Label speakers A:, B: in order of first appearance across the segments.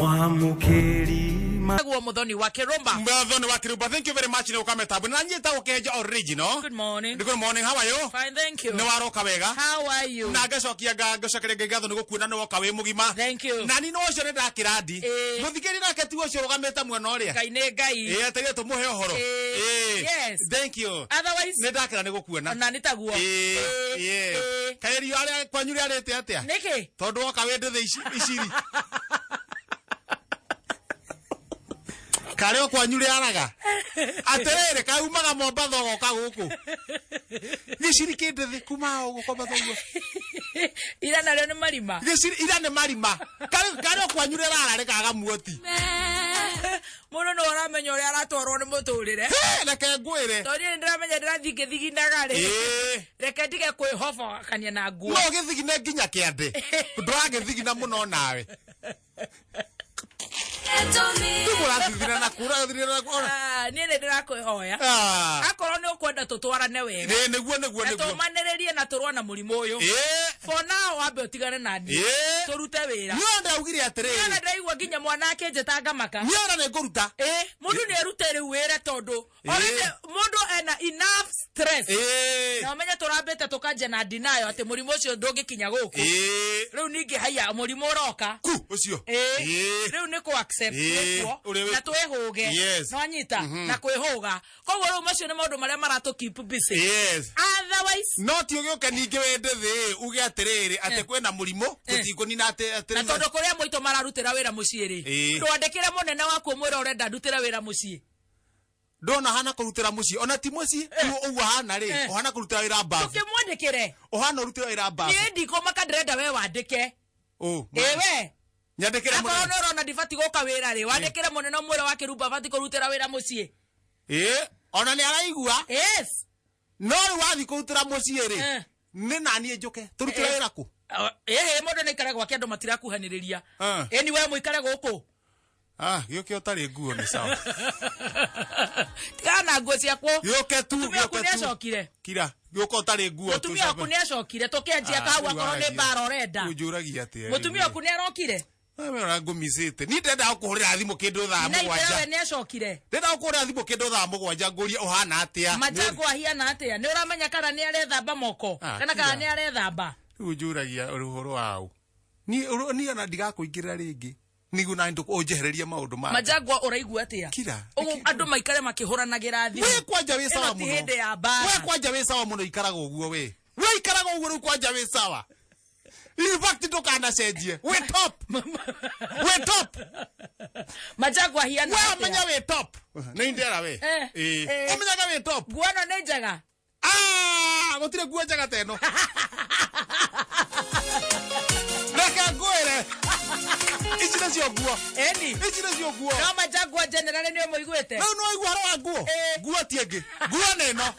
A: Mwamũkĩri ma
B: Guo Muthoni wa Kirumba.
C: Muthoni wa Kirumba, thank you very much nĩ ũka metambo na nyita ũkĩhenja original.
B: Good morning.
C: Good morning, how are you?
B: Fine, thank you.
C: Nĩ waroka wega?
B: How are you?
C: Na ngacokia ngacokeria Ngai ngatho nĩ gũkuona nĩ woka wĩ mũgima.
B: Thank you.
C: Na ni no ũcio nĩ ndakĩrandi.
B: Ĩĩ.
C: Mũthikĩri nake ti ũcio ũrũgamĩte mwena ũrĩa.
B: Ngai nĩ Ngai.
C: Ĩĩ aterie tũmũhe ũhoro.
B: Ĩĩ.
C: Ĩĩ.
B: Yes.
C: Thank you.
B: Otherwise,
C: Nĩ ndakĩra nĩ gũkuona.
B: ona nĩ taguo.
C: Ĩĩ.
B: Ĩĩ.
C: Ĩĩ.
B: Ĩĩ.
C: Kaĩ riũa rĩa kwanyu rĩarĩte atĩa?
B: Nĩkĩ?
C: Tondũ woka wĩ ndĩthĩ iciri. Karĩ o kwanyu rĩaraga. Atĩrĩrĩ kaumaga Mombatha ũgoka gũkũ. Gĩciri kĩ ndĩthĩ kuma o gũkũ Mombatha ũguo.
B: Ira narĩo nĩ marima.
C: Gĩciri ira nĩ marima. Karĩ o kwanyu rĩrara rĩkaga muoti.
B: Mũndũ nĩ ũramenya ũrĩa aratwarwo nĩ mũtũrĩre.
C: Hĩ, reke ngwĩre.
B: Tondũ niĩ nĩ ndĩramenya ndĩrathiĩ ngĩthiginaga rĩ.
C: Ĩĩ.
B: Reke ndige kwĩhobokania na nguo.
C: No ũgĩthigine nginya kĩande. Ndũragĩthigina mũno nawe. Rĩu ũrathithina na kũ, ũrathithina na kũ, ona-
B: Ah, niĩ nĩ ndĩrakwĩhoya.
C: Ah.
B: Akorwo nĩ ũkwenda tũtwarane wega.
C: Ĩĩ, nĩguo nĩguo
B: Na
C: nĩguo.
B: tũmanĩrĩrie na tũrũa na mũrimũ ũyũ.
C: Ĩĩ.
B: For now wambe ũtigane na niĩ.
C: Ĩĩ.
B: Tũrute wĩra.
C: Niĩ ndaugire
B: Niĩ ona
C: atĩrĩrĩ.
B: ndĩraigua nginya mwana akĩnjĩta ngamaka.
C: Niĩ ona nĩ ngũruta.
B: Ĩĩ, mũndũ nĩ erute rĩu wĩra tondũ already mũndũ ena enough stress.
C: Ĩĩ.
B: Na ũmenye tũrambĩte tũkanjia na denial atĩ mũrimũ ũcio ndũngĩkinya gũkũ.
C: Ĩĩ.
B: Rĩu ningĩ haiya mũrimũ ũroka.
C: Ku ũcio.
B: Ĩĩ.
C: Ĩĩ.
B: Rĩu nĩ kũ accept
C: Ĩĩ,
B: wĩkuo
C: ũrĩa wĩ-
B: na twĩhũge.
C: Yes.
B: Nĩwanyita na kwĩhũga. Koguo rĩu macio nĩ maũndũ marĩa maratũ keep busy.
C: Yes.
B: Otherwise
C: No ti ũgĩũke ningĩ wende thĩ uge atĩrĩrĩ atĩ kwĩna mũrimũ tũtikũnina atĩ atĩ
B: na tondũ kũrĩa mũitũ mararutĩra wĩra mũciĩ rĩ
C: Ĩĩ.
B: ndwandĩkĩre mũnene waku ũmwĩre ũrenda ndutĩre wĩra mũciĩ
C: ndona hana kũrutĩra mũciĩ ona ti mũciĩ ũguo hana rĩ
B: Eh.
C: ũhana kũrutĩra wĩra mbabu
B: tũkĩmwandĩkĩre
C: ũhana ũrutĩra wĩra mbabu
B: niĩ ndikũmaka ndĩrenda we wandĩke
C: Ũ,
B: ĩ we
C: nyandĩkĩre
B: akorwo
C: mũnene
B: nĩ ũrona ndibati gũka wĩra rĩ wandĩkĩre mũnene ũmwĩre wa kĩrumba bati kũrutĩra wĩra mũciĩ
C: Ĩĩ, ona nĩ araigua
B: yes
C: no rĩu wathiĩ kũrutĩra mũciĩ rĩ
B: Eh.
C: nĩ naniĩ njũke tũrutĩre
B: Eh.
C: wĩra kũ
B: ĩhĩ mũndũ nĩ aikare gwake andũ matirakuhanĩrĩria
C: Eh.
B: ĩni we mũikare gũkũ
C: Ah, gĩũke ũtarĩ nguo nĩ sawa
B: tigana na nguo ciakwo
C: gĩũke tu
B: mũtumia waku
C: gĩũke
B: nĩ
C: tu
B: acokire
C: kira gĩũke ũtarĩ nguo tu
B: mũtumia waku nĩ acokire tũkĩanjia kahau akorwo nĩ mbara ũrenda
C: ũnjũragia atĩa
B: mũtumia waku nĩ arokire
C: we ũrangũmicĩte niĩ ndĩrenda gũkũhũrĩra thimũ kĩndũ thaa
B: na ithe we
C: mũgwanja
B: nĩ acokire
C: ndĩrenda gũkũhũrĩra thimũ kĩndũ thaa mũgwanja ngũrie ũhana atĩa
B: Majango ahiana atĩa nĩ ũramenya kana nĩ arethamba moko
C: Ah,
B: kana kana
C: kira.
B: nĩ arethamba
C: rĩu ũnjũragia ũhoro waũ niĩ niĩ ona ndigakũingĩrĩra rĩngĩ nĩguo na ũnjehererie maũndũ ma
B: Majango ũraigua atĩa
C: Kira.
B: Ũguo andũ maikare makĩhũranagĩra thimũ
C: we kwanja wĩ sawa
B: Ĩno ti
C: mũno
B: hĩndĩ ya mbara
C: we kwanja wĩ sawa mũno ikaraga ũguo we we ikaraga ũguo rĩu kwanja wĩ sawa in fact ndũkanacenjie wĩ top wĩ top
B: Majango ahiana
C: we
B: atĩa
C: ũmenya wĩ top nĩ ndera we
B: Eh,
C: Ĩĩ.
B: eh.
C: ũmenyaga wĩ top
B: nguo ĩno nĩ njega
C: Ah, gũtirĩ nguo njega ta ĩno reke ngwĩre ici nĩcio nguo
B: ĩni
C: ici nĩcio nguo
B: no Majango generally nĩ ũmũiguĩte
C: rĩu nĩ waigua ũhoro wa nguo
B: Eh.
C: nguo ti ĩngĩ nguo nĩ ĩno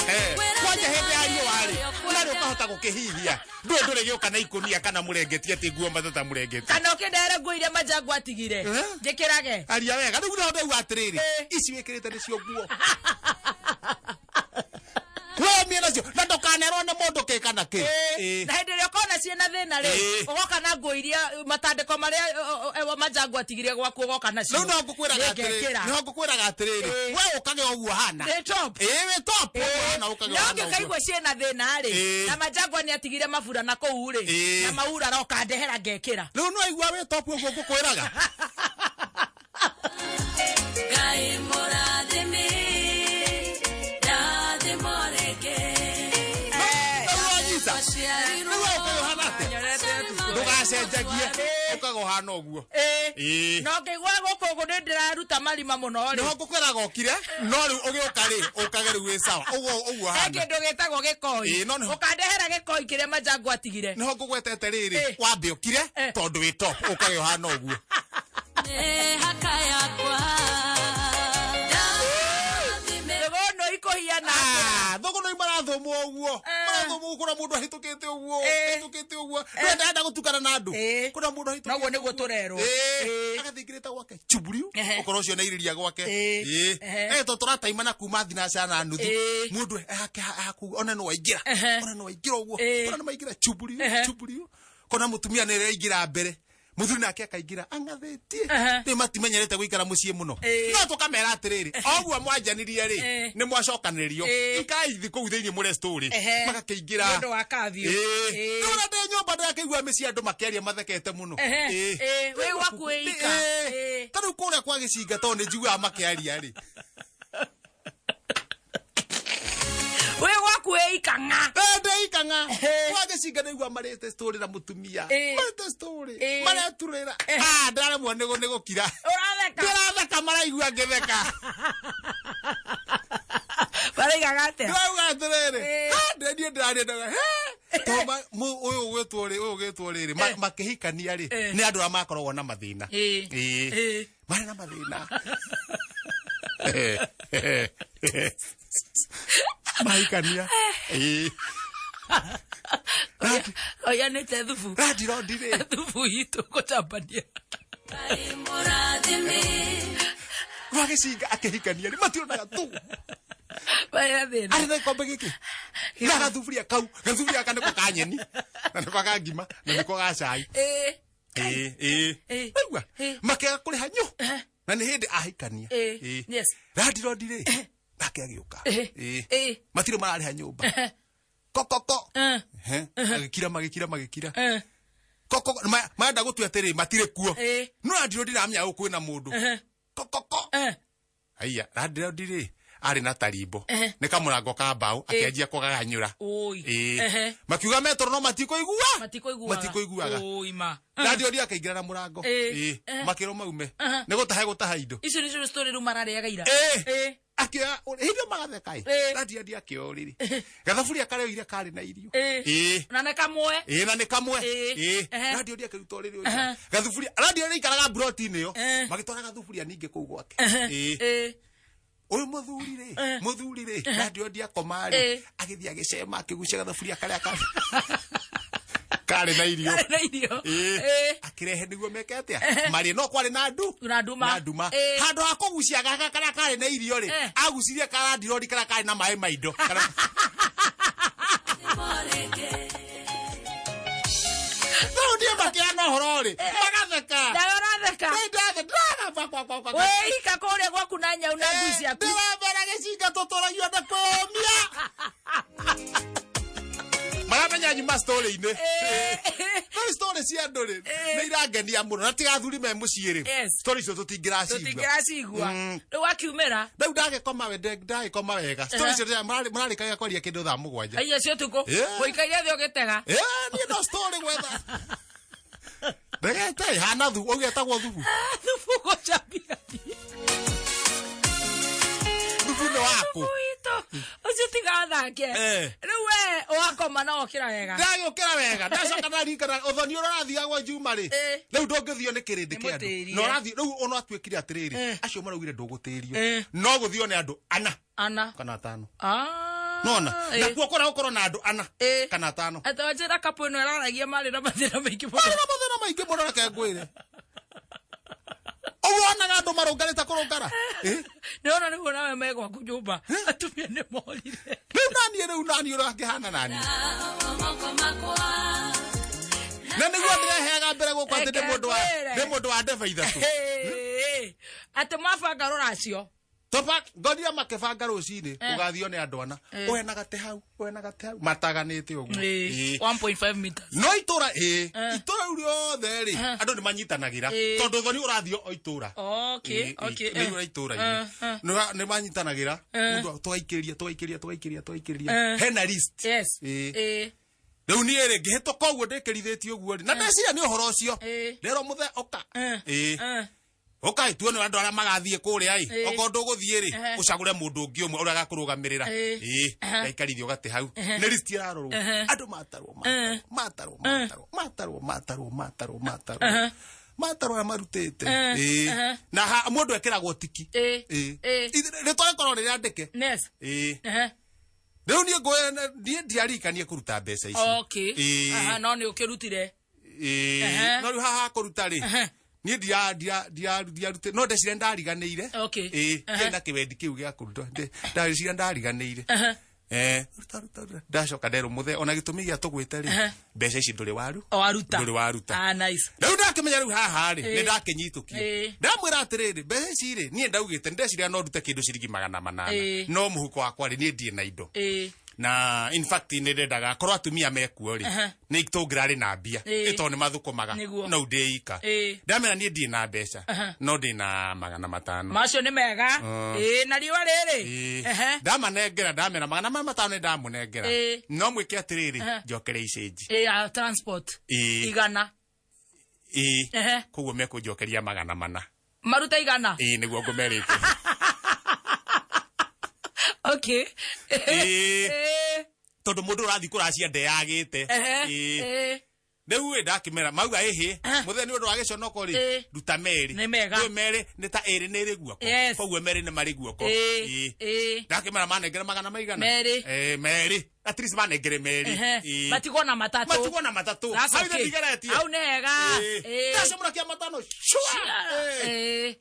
C: Eh, kwanja hĩndĩ ya riũa rĩ narĩ ũkahota gũkĩhihia ndũĩ ndũrĩ gĩũka na ikũnia kana mũrengeti atĩ nguo matata mũrengeti
B: kana ũkĩndehera nguo iria Majango atigire
C: Eh?
B: njĩkĩrage
C: aria wega rĩu nĩho ndauga atĩrĩrĩ
B: Eh.
C: ici wĩkĩrĩte nĩcio nguo womie nacio na ndũkanerwo nĩ mũndũ kĩ kana kĩ
B: Ĩĩ. na hĩndĩ ĩrĩa ũkona ciĩna thĩna rĩ
C: Ĩĩ.
B: ũgoka na nguo iria matandĩko marĩa Majango atigire gwaku ũgoka nacio
C: rĩu no ngũkwĩraga atĩrĩrĩ
B: Nĩngekĩra.
C: nĩho ngũkwĩraga atĩrĩrĩ
B: Ĩĩ.
C: we ũkage ũguo hana
B: Nĩ top.
C: ĩĩ wĩ top ũguo hana ũkage
B: no
C: ũhana ũguo.
B: ngĩkaigua ciĩna thĩna rĩ
C: Ĩĩ.
B: na Majango nĩ atigire mabura na kũu rĩ
C: Ĩĩ.
B: na maura roka ndehera ngekĩra
C: rĩu no aigua wĩ top ũguo ngũkwĩraga
D: Ngai mũrathime, ndathimo rĩngĩ.
C: rĩu wanyita
D: Twaciarirwo
C: rĩu ũkage ũhana atĩa ndũgacenjagie ũkage ũhana ũguo
B: Ĩĩ.
C: Ĩĩ.
B: na ũngĩigua gũkũ ũguo nĩ ndĩraruta marima mũno rĩ
C: nĩho ngũkwĩraga ũkire no rĩu ũgĩũka rĩ ũkage rĩu wĩ sawa ũguo ũguo
B: he
C: hana
B: kĩndũ gĩtagwo gĩkoi
C: Ĩĩ, no nĩho-
B: ũkandehera gĩkoi kĩrĩa Majango atigire
C: nĩho ngũgwetete rĩrĩ
B: Ĩĩ.
C: wambe ũkire
B: Eh.
C: tondũ wĩ top ũkage ũhana ũguo
D: nĩ haka yakwa. Ndathime
B: thũgũnũ ikũhiana atĩa
C: Ah, thũgũnũ marathũmwo ũguo
B: Eh.
C: marathũmwo kũna mũndũ ahĩtũkĩte ũguo
B: Eh.
C: ahĩtũkĩte ũguo ndenda gũtukana na andũ
B: Eh.
C: kũna mũndũ ahĩtũkĩte
B: Noguo nĩguo
C: ũguo.
B: tũrerwo.
C: Eh.
B: Eh.
C: agathingĩrĩte gwake chuburiu
B: Ehe.
C: ũkorwo ũcio nĩairĩria gwake
B: Eh.
C: Eh.
B: Ehe.
C: Eh, tondũ tũrataimana kuma thinaca na nuthu
B: Eh.
C: mũndũ ona nĩ waingĩra
B: Ehe.
C: ona nĩ waingĩra ũguo
B: Eh.
C: ona nĩ maingĩra chuburiu
B: Ehe.
C: chuburiu kona mũtumia nĩ aingĩra mbere Muthuri nake akaingira ang'athĩtie.
B: Aha.
C: Rĩu matimenyerete gũikara mũciĩ mũno.
B: Ĩĩ.
C: No tũkamera atĩrĩrĩ, oguo mwanjanirie rĩ,
B: Ĩĩ.
C: nĩ mwacokanĩrĩrio.
B: Ĩĩ.
C: Ikai thĩ kũu thĩinĩ mũre story.
B: Ehe.
C: Magakĩingĩra.
B: Nĩ ũndũ wa curfew.
C: Ĩĩ.
B: Ĩĩ.
C: Rĩu ona ndĩ nyũmba ndĩrakĩigua mĩciĩ andũ makĩaria mathekete mũno.
B: Ehe.
C: Ĩĩ.
B: Ĩĩ, wĩ gwaku wĩ ika.
C: Ĩĩ.
B: Ĩĩ.
C: Ta rĩu kũrĩa kwa gĩcinga tondũ nĩ njiguaga makĩaria rĩ.
B: Wĩ gwaku wĩ ika ng'a.
C: Ndeikang'a
B: Ehe.
C: kwa gĩcinga ndaigua marĩte story na mũtumia.
B: Ĩĩ.
C: Marĩte story.
B: Ĩĩ.
C: Mareturĩra.
B: Ehe.
C: Ah, ndaremwo nĩ gũkira.
B: Ũratheka.
C: Ndĩratheka maraigua ngĩtheka.
B: Maraigaga atĩa?
C: Ndĩrauga atĩrĩrĩ.
B: Ĩĩ.
C: "Ah, niĩ ndĩraria ndauga, "He." Tondũ ũyũ ũgwĩtwo rĩ, ũyũ ũgwĩtwo rĩrĩ, makĩhikania rĩ,
B: Eh.
C: nĩ andũ arĩa makoragwo na mathĩna.
B: Ĩĩ.
C: Ĩĩ.
B: Ĩĩ.
C: Marĩ na mathĩna. Mahikania. Ĩĩ.
B: Oyanĩte thubu.
C: Randirondi rĩ.
B: Thubu itũ gũcambania.
D: Ngai mũrathime.
C: Rwagĩcinga akĩhikania rĩ, mationaga tu.
B: Marĩ na thĩna.
C: Arĩ na gĩkombe gĩkĩ. Na gathuburia kau, gathuburia gaka nĩko ka nyeni, na nĩko ka ngima, na nĩko ga cai.
B: Ĩĩ.
C: Ĩĩ, ĩĩ.
B: Ĩĩ.
C: Waigua?
B: Ĩĩ.
C: Makĩaga kũrĩha nyũ. Na nĩ hĩndĩ ahikania.
B: Ĩĩ.
C: Ĩĩ.
B: Yes.
C: Randirondi rĩ, nake agĩũka.
B: Ĩĩ.
C: Ĩĩ.
B: Ĩĩ.
C: Matirĩ mararĩha nyũmba. Kokoko.
B: Eh.
C: Ehe. Magĩkira magĩkira magĩkira.
B: Eh.
C: Kokoko marenda gũtua atĩrĩ matirĩ kuo.
B: Ĩĩ.
C: No randirondi ndamenya gũkũ kwĩna mũndũ.
B: Ehe.
C: Kokoko.
B: Eh.
C: Haiya, randirondi rĩ, arĩ na tarimbo.
B: Ehe.
C: Nĩ kamũrango ka mbaũ akĩanjia kũgaganyũra.
B: Oi.
C: Ĩĩ.
B: Ehe.
C: Makiuga metoro no matikũigua.
B: Matikũiguaga.
C: Matikũiguaga.
B: Oi ma.
C: Randirondi akaingĩra na mũrango.
B: Ĩĩ.
C: Ĩĩ.
B: Ehe.
C: Makĩrwo maume.
B: Aha.
C: Nĩ gũtaha gũtaha indo.
B: Icio nĩcio story rĩu mararĩaga ira.
C: Ĩĩ.
B: Ĩĩ.
C: Akĩoya hĩndĩ ĩyo magatheka ĩ.
B: Ĩĩ.
C: Randirondi akĩoya ũrĩrĩ. Gathaburia karĩa oire karĩ na irio.
B: Ĩĩ.
C: Ĩĩ.
B: Na nĩ kamwe.
C: Ĩĩ na nĩ kamwe.
B: Ĩĩ.
C: Ĩĩ.
B: Ehe.
C: Randirondi akĩruta ũrĩrĩ ũcio. Gathuburia randirondi aikaraga mburoti-inĩ ĩyo.
B: Eh.
C: Magĩtwara gathuburia ningĩ kũu gwake. Ĩĩ.
B: Ĩĩ.
C: Ũyũ mũthuri rĩ, mũthuri rĩ, randirondi akoma rĩ,
B: Ĩĩ.
C: agĩthiĩ agĩcema akĩgucia gathaburia karĩa karĩ na irio.
B: Karĩ na irio.
C: Ĩĩ.
B: Ĩĩ.
C: Akĩrehe nĩguo meke atĩa? Marĩe no kwarĩ na ndu.
B: Na nduma.
C: Na nduma.
B: Ĩĩ.
C: Handũ ha kũgucia gaka karĩa karĩ na irio rĩ,
B: Eh.
C: agucirie karandirori karĩa karĩ na maĩ ma indo. Rĩu niĩ makĩana ũhoro rĩ, magatheka.
B: Nawe ũratheka.
C: Rĩu ndathe- ndĩragamba kwa- kwa- kwa-
B: Wĩ ika kũrĩa gwaku na nyau na ngui ciaku.
C: Ndĩrambera gĩcinga tũtũragio na kũmia. Maramenya nyuma story-inĩ. Rĩu story cia andũ rĩ, nĩ irangenia mũno na tiga athuri me mũciĩ rĩ.
B: Yes.
C: Story icio tũtingĩracigua.
B: Tũtingĩracigua. Rĩu wakiumĩra.
C: Rĩu ndagĩkoma we ndagĩkoma wega. Story icio mũrarĩkagia kwaria kĩndũ thaa 7.
B: Aiya cia ũtukũ.
C: Yeah.
B: Ũikaire thĩ ũgĩtega.
C: Ĩĩ, niĩ no story gwetha. Ndegete hana thubu, ũgetagwo thubu.
B: Thubu gũcambia.
C: Thubu nĩ waku.
B: Thubu witũ. Ũcio tigathake.
C: Eh.
B: Rĩu we wakoma na wokĩra wega.
C: Ndagĩũkĩra wega ndacoka ndaririkana ũthoni ũrĩa ũrathiagwo Juma rĩ
B: Eh.
C: rĩu ndũngĩthio nĩ kĩrĩndĩ
B: Nĩ
C: kĩa andũ
B: mũtĩrie.
C: na ũrathiĩ rĩu ona atuĩkire atĩrĩrĩ
B: Eh.
C: acio maraugire ndũgũtĩrio
B: Eh.
C: no gũthio nĩ andũ ana
B: Ana.
C: kana atano
B: Ah.
C: nona
B: Eh.
C: nakuo kũrĩa gũkorwo na andũ ana
B: Eh.
C: kana atano
B: Atĩ wanjĩra kapu ĩno ĩraragia marĩ na mathĩna maingĩ mũno.
C: marĩ na mathĩna maingĩ mũno reke ngwĩre ũguo wonaga andũ marũngarĩte kũrũngara Eh.
B: Nĩwona nĩguo nawe me gwaku nyũmba. Atumia nĩ morire.
C: rĩu naniĩ rĩu naniĩ ũrĩa angĩhana naniĩ
D: Moko makwa.
C: na nĩguo ndĩreheaga mbere gũkũ atĩ nĩ mũndũ wa
B: Reke ngwĩre.
C: nĩ mũndũ wa ndeba ithatũ
B: Hey. Atĩ mwabanga rũracio.
C: Toba ngonire makĩbanga rũcinĩ ũgathio nĩ andũ ana ũhena gate hau ũhena gate hau mataganĩte ũguo
B: Ĩĩ.
C: Ĩĩ.
B: 1.5 meters.
C: no itũra ĩĩ itũra rĩu rĩothe rĩ andũ nĩ manyitanagĩra
B: Ĩĩ.
C: tondũ ũthoni ũrathio o itũra
B: Okay,
C: Ĩĩ, ĩĩ,
B: okay.
C: nĩ ũrĩa itũra-inĩ
B: Eh, eh.
C: Nĩ manyitanagĩra mũndũ tũgaikĩria tũgaikĩria tũgaikĩria tũgaikĩria
B: Eh.
C: hena list
B: Yes.
C: Ĩĩ.
B: Ĩĩ.
C: rĩu niĩ rĩ ngĩhĩtũka ũguo ndĩkĩrithĩtie ũguo rĩ na ndeciria nĩ ũhoro ũcio
B: Ĩĩ.
C: rĩrwo mũthe ũka
B: Eh.
C: ĩĩ
B: Eh.
C: ũkai tuone andũ arĩa magathiĩ kũrĩa ĩ
B: Ĩĩ.
C: okorwo ndũgũthiĩ rĩ
B: Ehe.
C: ũcagũre mũndũ ũngĩ ũmwe ũrĩa agakũrũgamĩrĩra
B: Ĩĩ.
C: ĩĩ
B: Ehe.
C: gaikarithio gatĩ hau nĩ list ĩrarorwo
B: Ehe.
C: andũ matarwo matarwo matarwo matarwo matarwo matarwo matarwo
B: Ehe.
C: matarwo arĩa marutĩte
B: Ehe.
C: Ĩĩ.
B: Ehe.
C: na mũndũ ekĩragwo tiki
B: Ĩĩ.
C: Ĩĩ.
B: Ĩĩ.
C: Rĩtwa rĩkorwo rĩ rĩandĩke
B: Yes.
C: Ĩĩ.
B: Ehe.
C: rĩu niĩ ngũĩ niĩ ndiarikanie kũruta mbeca icio
B: Okay.
C: Ĩĩ.
B: Aha, no nĩ ũkĩrutire.
C: Ĩĩ.
B: Ehe.
C: no rĩu haha kũruta rĩ
B: Ehe.
C: niĩ ndiarutĩ no ndecire ndariganĩire
B: Okay.
C: ĩĩ
B: Ehe.
C: ndiarĩ na kĩwendi kĩu gĩa kũruta ndecire ndariganĩire
B: Ehe.
C: Ruta ruta ruta. Ndacoka nderwo muthe ona gĩtũmi gĩa tũgwĩte rĩ, mbeca ici ndũrĩ waru
B: Waruta.
C: Ndũrĩ waruta.
B: Ah, nice.
C: Rĩu ndakĩmenya rĩu haha rĩ,
B: Ĩĩ.
C: nĩ ndakĩnyitũkio.
B: Ĩĩ.
C: Ndamwĩra atĩrĩrĩ, mbeca ici rĩ, niĩ ndaugĩte ndeciria no ndute kĩndũ ciringi 800,
B: Ĩĩ.
C: no mũhuko wakwa rĩ, niĩ ndirĩ na indo.
B: Ĩĩ.
C: Na in fact nĩ ndendaga korwo atumia mekuo rĩ,
B: Aha.
C: nĩ tũngĩrarĩ na mbia.
B: Ĩĩ.
C: Ĩ tondũ nĩ mathũkũmaga.
B: Nĩguo.
C: No ndĩ ika.
B: Ĩĩ.
C: Ndamera niĩ ndirĩ na mbeca,
B: Aha.
C: no ndĩ na 500.
B: Macio nĩ mega. Ĩĩ, na riũa rĩrĩ.
C: Ĩĩ.
B: Ehe.
C: Ndamanengera, ndamera 500 nĩ ndamũnengera,
B: Ĩĩ.
C: no mwĩke atĩrĩrĩ,
B: Aha.
C: njokere icĩnji.
B: Ĩĩ, ya transport.
C: Ĩĩ.
B: 100.
C: Ĩĩ.
B: Ehe.
C: Koguo mekũnjokeria 400.
B: Maruta 100.
C: Ĩĩ, nĩguo ngũmerĩte.
B: Okay.
C: Ĩĩ.
B: Ĩĩ.
C: Tondũ mũndũ ũrathiĩ kũracia ndeyagĩte.
B: Ehe.
C: Ĩĩ.
B: Ĩĩ.
C: Rĩu ĩ ndakĩmera mauga ĩhĩ mũthenya nĩ ũndũ wa gĩconoko rĩ,
B: Ĩĩ.
C: ruta merĩ.
B: Nĩ mega.
C: Rĩu merĩ nĩ ta ĩrĩ nĩ ĩrĩ guoko.
B: Yes.
C: Koguo merĩ nĩ marĩ guoko.
B: Ĩĩ.
C: Ĩĩ.
B: Ĩĩ.
C: Ndakĩmera manengere magana maigana?
B: Merĩ.
C: Ĩĩ, merĩ, at least manengere merĩ.
B: Ehe.
C: Ĩĩ.
B: Matigwo na matatũ.
C: Matigwo na matatũ.
B: That's
C: Hau
B: okay.
C: ndigeretie.
B: Hau nĩ hega.
C: Ĩĩ.
B: Ĩĩ.
C: Ndacamũra kĩa matano shua. Ĩĩ.
B: Ĩĩ.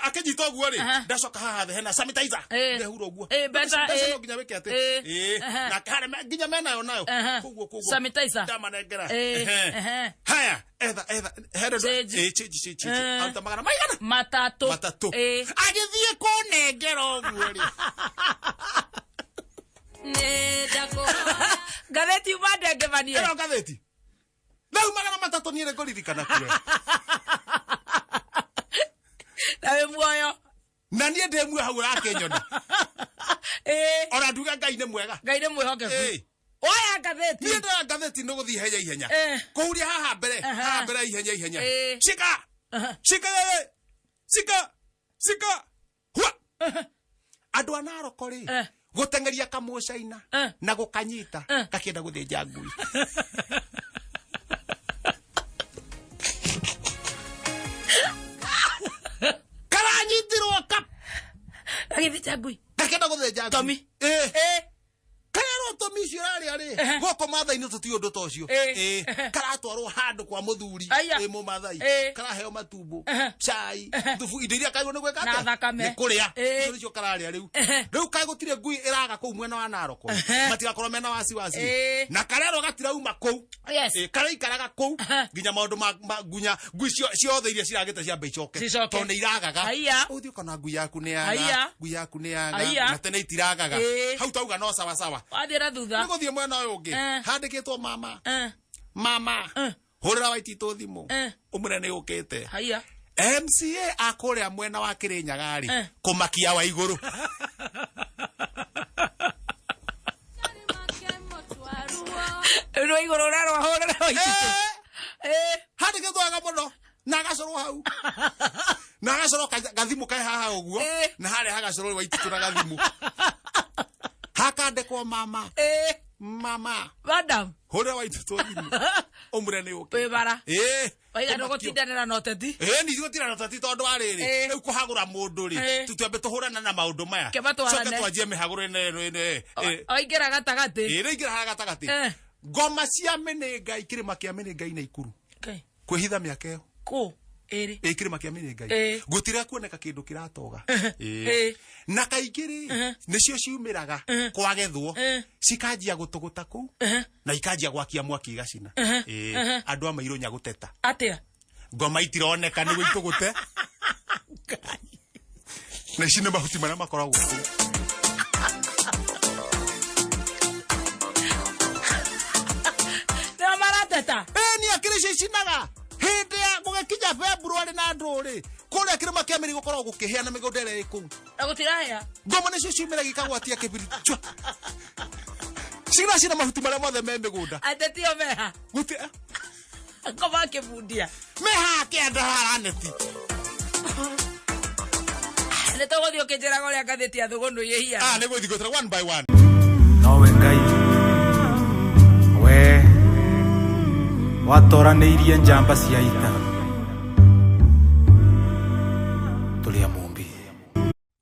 C: Akĩnyita ũguo rĩ,
B: Aha.
C: ndacoka haha thĩ hena sanitizer,
B: Ĩĩ.
C: ndehura ũguo.
B: Ĩĩ, mbeca,
C: Mbeca
B: ĩĩ.
C: no nginya wĩke atĩ.
B: Ĩĩ.
C: Ĩĩ.
B: Aha.
C: Na harĩa nginya menayo nayo.
B: Aha.
C: Koguo
B: Sanitizer.
C: ndamanengera.
B: Ĩĩ.
C: Ehe.
B: Ehe.
C: Haya, etha etha hena.
B: Change.
C: Ĩĩ, change, change, change.
B: Eh.
C: Aruta magana maigana?
B: Matatũ.
C: Matatũ.
B: Ĩĩ.
C: Agĩthiĩ kũnengera ũguo rĩ,
B: Ngathĩti uma ndengevanie.
C: ĩno ngathĩti rĩu 300 niĩ nĩ ngũririkana kure.
B: Na wĩ muoyo.
C: Na niĩ ndĩ muoyo hau ũrakĩnyona.
B: Ĩĩ.
C: Ona nduga Ngai nĩ mwega.
B: Ngai nĩ mwĩhokeku.
C: Ĩĩ.
B: Oya ngathĩti.
C: Niĩ ndoya ngathĩti nĩ gũthiĩ ihenya ihenya,
B: Eh.
C: kũhuria haha mbere,
B: Aha.
C: haha mbere ihenya ihenya.
B: Eh.
C: Shika
B: Aha.
C: shika yeye, shika shika hua. Andũ a Naroko rĩ,
B: Eh.
C: gũteng'eria kamũcaina
B: Eh.
C: na gũkanyita
B: Eh.
C: gakĩenda gũthĩnja ngui. Karanyitirwo ka
B: Gagĩthĩnja ngui.
C: Gakĩenda gũthĩnja ngui.
B: Tomi.
C: Ĩĩ.
B: Ĩĩ.
C: Karerwo tomi icio ũrarĩa rĩ,
B: Ehe.
C: gũkũ Mathai-inĩ tũtiũĩ ũndũ ta ũcio.
B: Ĩĩ.
C: Ĩĩ.
B: Ehe.
C: Karatwarwo handũ kwa mũthuri.
B: Aya.
C: Ĩ mũmathai.
B: Ĩĩ.
C: Karaheo matumbo,
B: Ehe.
C: cai, thubu, indo iria kairwo nĩ gwĩka
B: Na
C: atĩa?
B: thakame.
C: Nĩ kũrĩa.
B: Ĩĩ.
C: Icio nĩcio kararĩa rĩu.
B: Ehe.
C: Rĩu kaĩ gũtirĩ ngui ĩraga kũu mwena wa Naroko,
B: Ehe.
C: matigakorwo mena wasiwasi.
B: Ĩĩ.
C: Na karerwo gatirauma kũu.
B: Yes.
C: Ĩĩ, karaikaraga kũu
B: Ehe.
C: nginya maũndũ ma ngunya ngui ciothe iria ciragĩte ciambe icoke,
B: Cicoke.
C: tondũ nĩ iragaga.
B: Aya.
C: Ũthiĩ ũkona ngui yaku nĩ yaga,
B: Aya.
C: ngui yaku nĩ yaga,
B: Aya.
C: na tene itiragaga.
B: Ĩĩ.
C: Hau tauga no sawa sawa.
B: Wathiĩ na thutha.
C: Nĩ gũthiĩ mwena ũyũ ũngĩ,
B: Eh.
C: handĩkĩtwo mama,
B: Eh.
C: mama,
B: Eh.
C: hũrĩra Waititũ thimũ,
B: Eh.
C: ũmwĩre nĩ ũkĩte.
B: Haya.
C: MCA akũrĩa mwena wa Kĩrĩnyaga rĩ,
B: Eh.
C: kũmakia wa igũrũ.
B: Rĩu igũrũ ũrerwo hũrĩre Waititũ.
C: Eh.
B: Ĩĩ.
C: Handĩkĩtwo wega mũno na agacorwo hau na agacorwo gathimũ kae haha ũguo,
B: Eh.
C: na harĩa hagacorwo Waititũ na gathimũ hakandĩkwo mama,
B: Ĩĩ.
C: mama,
B: Madam.
C: hũrĩra Waititũ thimũ ũmwĩre nĩ ũkĩte.
B: Wĩ bara.
C: Ĩĩ.
B: Waiga
C: Kũmakio.
B: ndũgũtindanĩra na ũteti.
C: Ĩĩ, ndigũtinda na ũteti tondũ wa rĩrĩ,
B: Ĩĩ.
C: rĩu kũhagũra mũndũ rĩ,
B: Ĩĩ.
C: twambe tũhũrane na maũndũ maya.
B: Keba twarane.
C: Coke twanjie mĩhagũro ĩno ĩno ĩno ĩĩ.
B: Oingĩra gatagatĩ.
C: Ĩĩ, rĩu ingĩra haha gatagatĩ.
B: Eh.
C: Ngoma cia mĩnĩngai, kĩrĩma kĩa mĩnĩngai na Ikuru
B: Okay.
C: kwĩhitha mĩaka ĩyo.
B: Kũ? Ĩrĩ.
C: Ĩ, kĩrĩma kĩa mĩnĩngai
B: Ĩĩ.
C: gũtira kuoneka kĩndũ kĩratoga.
B: Ĩĩ.
C: Ĩĩ. Na kaingĩ rĩ, nĩcio ciumĩraga kwagethwo,
B: Eh.
C: cikanjia gũtũgũta kũu na ikanjia gwakia mwaki igacina. Ĩĩ. Andũ a mairũ nyagũteta.
B: Atĩa?
C: Ngoma itironeka nĩguo itũgũte, na ici nĩ mahuti marĩa makoragwo kũu.
B: Nĩo marateta.
C: Ĩĩ, nĩ akĩrĩ icio icinaga hĩndĩ ya gũgĩkinya February na ndũrĩ kũrĩa kĩrĩma kĩa mĩri gũkoragwo gũkĩhĩa na mĩgũnda ĩrĩa ĩ kũu.
B: Na gũtirahĩa.
C: Ngoma nĩcio ciumĩraga ikagwatia kĩbiri chwa, cigacina mahuti marĩa mothe me mĩgũnda.
B: Ateti o meha.
C: Gũti
B: Ngoma akĩbundia.
C: me haha kĩanda haraneti.
B: Nĩ tũgũthiĩ ũkĩnjĩraga ũrĩa ngathĩti ya Thũgũnũ ĩhiana.
C: Ah, nĩ gũthiĩ gũtĩra one by one.
A: Nowe Ngai we watoranĩirie njamba cia ita tũrĩ a Mũmbi.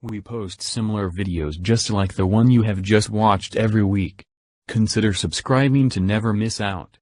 E: We post similar videos just like the one you have just watched every week. Consider subscribing to never miss out.